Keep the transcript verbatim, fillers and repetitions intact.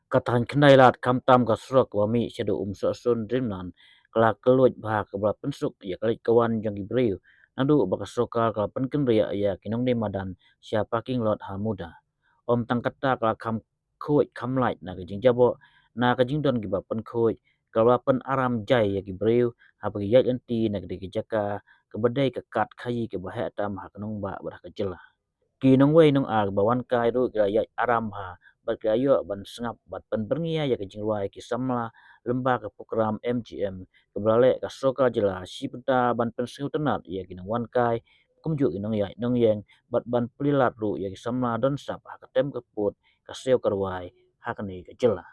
Ka thaiñ Khyndailad khamtam ka surok kaba mih shaduh Umsohsun Dreamland ka la kylluid bha, kaba la pynsuk ïa ka leit ka wan jong ki briew, naduh ba ka sorkar ka la pynkynriah ïa ki nongdie madan sha parking lot ha Muda. Ym tang kata, ka la kham khuid kham lait na ka jingjaboh, na ka jingdon kiba pynkhuid, ka la pynaram jai ïa ki briew haba ki ïaid lynti na kata ka jaka kaba dei ka kad khaïi kaba heh tam ha ka nongbah bad ha ka jylla. Ki nongwei nonga kiba wan kai ruh ki la ïaid aram bha bad ki la ïoh ban sngap bad pynbyrngia ïa ka jingrwai ki samla lyngba ka program M G M kaba la leh ka sorkar jylla shi bynta ban pynsngewtynnat ïa ki nongwan kai, kumjuh ki nongïaid nongïeng, bad ban plie lad ruh ïa ki samla don sap ha ka tem ka pud, ka siew ka rwai ha kane ka jylla.